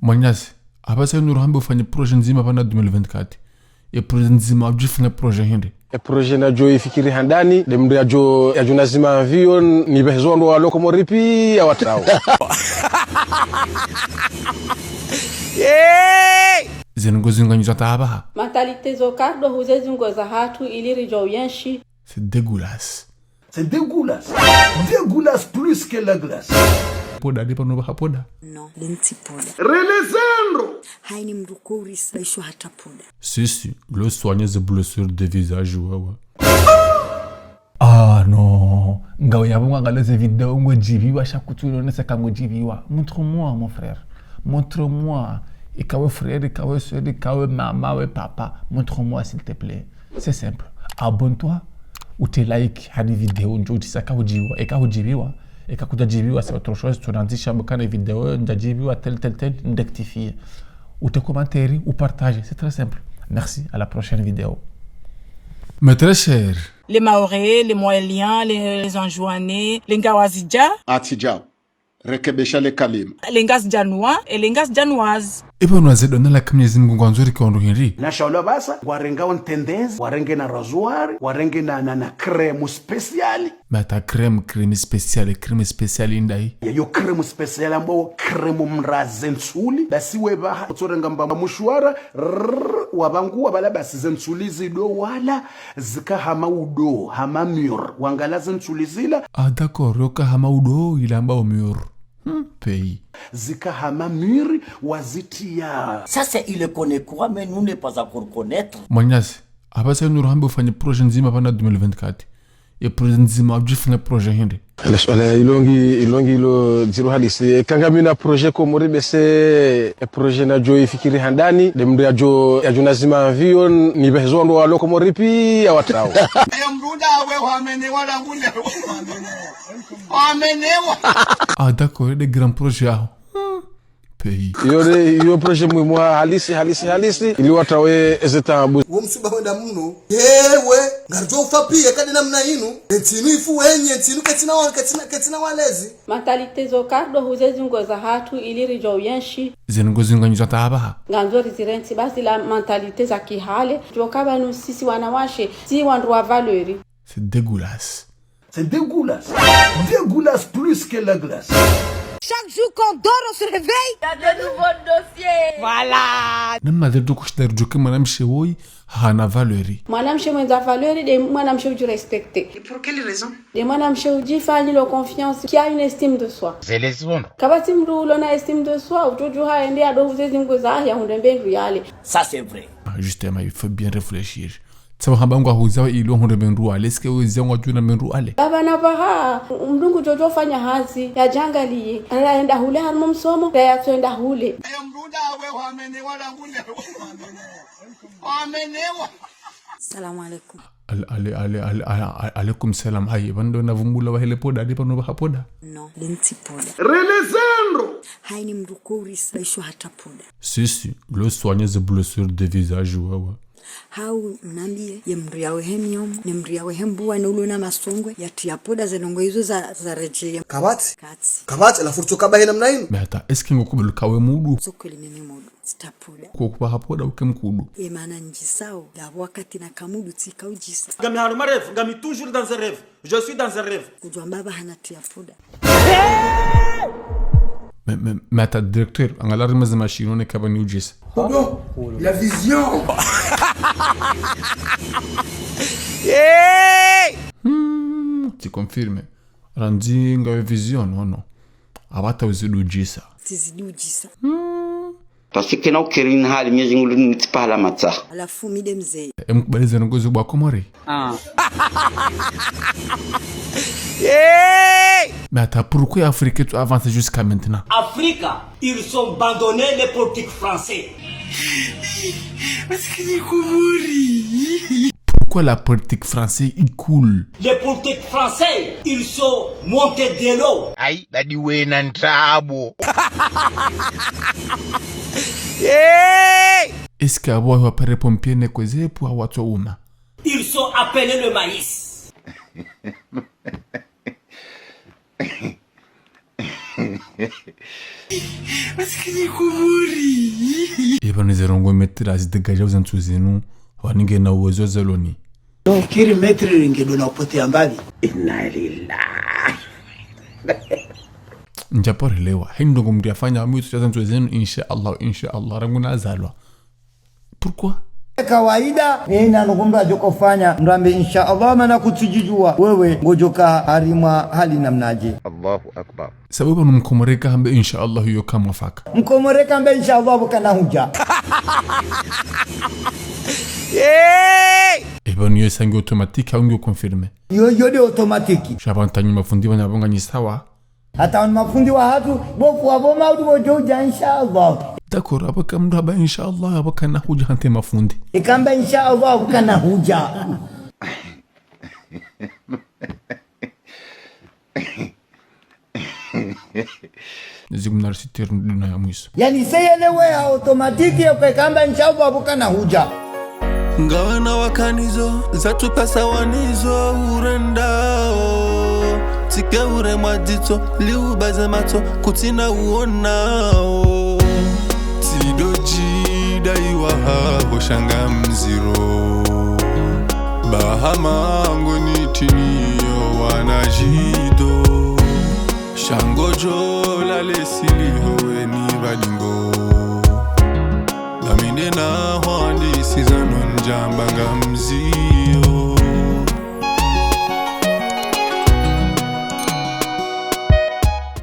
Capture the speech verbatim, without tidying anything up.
Mwananyasi, apvasa inu rohambe ufanye projet ndzima pvanu deux mille vingt-quatre. E projet ndzima, udjifanya projet hindri? E projet nadjo ifikiri handani, nde mndru yadjo, yadjo nazima avion, nipvehe zo wandru wa Locomori piya watrao. Hey! Zinu ngozi nganyizo tabaha. Mentalité zo kardjo huze zingo zahatru ili ridjo uyenshi. C'est dégueulasse. C'est dégueulasse. Dégueulasse plus que la glace. Poda, nde pvanu pvaha poda? Non, le ntsi poda. Relezendro. Haini mndru kourisa, baisho hata poda. Si, si, le soigner the blessure de visage, ouais, ouais. Ah, non. Ngawe yapvo ngwangaleze video ngodjibiwa, sha kutsu ilonesa ka ngodjibiwa. Montre-moi, mon frère. Montre-moi. Ikawe frère, ikawe sœur, ikawe maman, we papa. Montre-moi, s'il te plaît. C'est simple. Abonne-toi, ou te like, hani video, ndjo utisa ka hudjibiwa, eka hudjibiwa, eka kudjadjibiwa, c'est autre chose, tu nandzisha mkana video, ndjadjibiwa, tel, tel, tel, ndrectifier. Ou te commenter, ou partager, c'est très simple. Merci, à la prochaine vidéo. Mes très chers. Les Mahorais, les Mohéliens, les, les Anjouanais, les Ngawazidja. Atidjao. Rekebesha le kalima. Les Ngazidjanois et les Ngazidjanoises. Eba nwaze dona la kamnyezi Mngu ngwandzo rike wandru hindri? Na shaula basa, ngwarengao ntendezi, ngwarenge na rasoir, ngwarenge na, na, na crème spéciale. Mais attends, crème, crème spéciale, crème spéciale indayi? Yeyo crème spéciale ambao crème mraze ntsuli, basi we baha, utsorenga mba mshuara, rrrr, wabangu wabala basi ze ntsuli zido wala, zika hama udo, hama mûr, wangala ze ntsuli zila. Ah, d'accord, yoka hama udo, ilamba o mûr. Hmm, pays. Zika hama mûr, wazitia. Ça, c'est, il le connaît quoi, mais nous ne pas encore connaître. Mwananyasi, apvasa inu rohambe ufanye projet ndzima pvanu deux mille vingt-quatre. E projet ndzima, udjifanya projet hindri? Ala, ala, ilongi, ilongi ilo dziro hadisi. Eka ngamina projet Komori bese, e projet nadjo ifikiri handani, nde mndru yadjo, yadjo nazima avion, nipvehe zo wandru wa Locomori piya watrao. Ayo mndru ndawe wamene wala ngule. Wamenewa. Ah, d'accord, des grands projets, ah. Hmm. Pays. Iyo nde, iyo projet muhimu halisi, halisi, halisi, ili watrawe eze taabu. Wo msuba wenda mno. Yewe, ngaridjo ufa piya kade namna inu. Entsi inu ifu wenye, entsi inu ketsina wa, ketsina, ketsina walezi. Mentalité zo kardjo huze zingo zahatru ili ridjo uyenshi. Zinu ngozi nganyizo tabaha. Ngandzo rizirentsi basi la mentalité za kihale. Djoka pvanu sisi wanawashe, si wandru wa valeur. C'est dégueulasse. C'est dégueulasse. Dégueulasse plus que la glace. Chaque jour qu'on dort, on se réveille. Il y a de nouveaux dossiers. Voilà. Namna zetu kushita ridjuwe mwanamshe woyi hana valeur. Mwanamshe mwendza valeur nde mwanamshe udji respecter. Et pour quelle raison? Nde mwanamshe udjifanyilo confiance, qui a une estime de soi. Zeleziwono. Kapvatsi mndru ulo na estime de soi, utsodjuha ende yadjo huze zingo zahe yahundre mbe ndru yale. Ça, c'est vrai. Ah, justement, il faut bien réfléchir. Tsaba hamba ngwahuza ili wahundre mbe ndru wale, est-ce que wezi ngwadjuna mbe ndru wale? Baba na baha, mndru ngudjo djofanya hazi, yadjangaliye. Ara enda hule harumwa msomo, ra yatso enda hule. Ayo mndru ndawe wamene wala ngule. Wamenewa. Salamu alaikum. Al-, ale-, ale-, ale-, ale-, ale-, alaikum salam. Hayi, pvanu ndo navumbula wahele poda, nde pvanu pvaha poda? Non, le ntsi poda. Relezendro. Haini mndru kourisa, baisho hata poda. Si, si, le soigner the blessure de visage, ouais, ouais. Hau nambiye, ye mndru yawe he mnyomo, ne mndru yawe he mbuwa, ne ulo na masongwe, yatiya poda ze ndrongo izo za, za redjeye. Kapvatsi? Kapvatsi. Kapvatsi, la furto kaba he namna inu. Mais attends, est-ce que ngokubali kawe mudu? Tso kweli mimi mudu, tsita poda. Ko kuba ha poda uke mkudu. Ye mana ndjisao, la wakati naka mudu tsika udjisa. Ngami harumwa rêve, ngami toujours dans un rêve. Je suis dans un rêve. Kudjwamba ba hana tiya poda. Mais, mais, mais attends, directeur, angalia harumwa ze machine, one kaba ni udjisa. Pardon, la vision. Hey! Hmm, tu confirmes. Randzi ngawe vision, non, non. Apvasa uzidi udjisa. Tsizidi udjisa. Hmm. Parce que na ukiri ni hali mnyezi ngulu ni tipahala matsaha. Halafu mi nde mze. Emkubali ze ndrongo zo bwa Komori. Ah. Hey! Mais attends, pourquoi l'Afrique tu avances jusqu'à maintenant? Afrique, ils ont abandonné les politiques français. Parce que les Comores. Pourquoi la politique française est cool? Les politiques français, ils sont montés de l'eau. Ayi, badi wena ntrabo. Hey! Est-ce que abo wa pare pompier ne kweze pu awatso uma? Ils sont appelés le maïs. Masikini Komori. Eba nize ndrongoo maître azidegaja uzantsu zinu, waninge na uwezo zaloni. Fikiri maître ngedjo na upotea mbali. Inna lillahi. Ndjaporelewa. Hindru ngomri afanya, ami utsu zantsu zinu, insha Allah, insha Allah, rangu nazalwa. Pourquoi? Kawaida, eh, na ndrongoo mdru adjokofanya, mdru ambe, insha Allah, mana kutsudjidjuwa, wewe, ngodjoka harimwa hali namnadje. Allahu Akbar. Sababu pvanu Mkomori eka hambe, insha Allah, yo kamwafaka. Mkomori eka hambe, insha Allah, pvo kana hudja. Hey! Eba niyo isa nge automatique, hau nge confirmé. Yo, yo de automatique. Sha pvanu tanyi mafundi pvanu pvo nganyi sawa. Hata wanu mafundi wahatru, pvo fuwa pvo mauri pvo djo udja, insha Allah. D'accord, apvo eka mdru hamba insha Allah, apvo kana hudja hata mafundi. Eka hamba insha Allah, apvo kana hudja. Ziku mna risitiri ndina ya mwiso. Yaani, seyelewe ya automatique, yeka hamba insha Allah, apvo kana hudja. Ngawana wakanizo, zatsu pasa wanizo urendao. Tsike ure mwa dzitso, liubaze matso, kutsina uonao. Tsidjo djidai wahaho sha nga mziro. Bahama ngoni tiniyo wana djido. Sha ngodjo lale siliho weni pvadingo. Ba mi nde na hwandisi zanu ndjamba ngamziyo.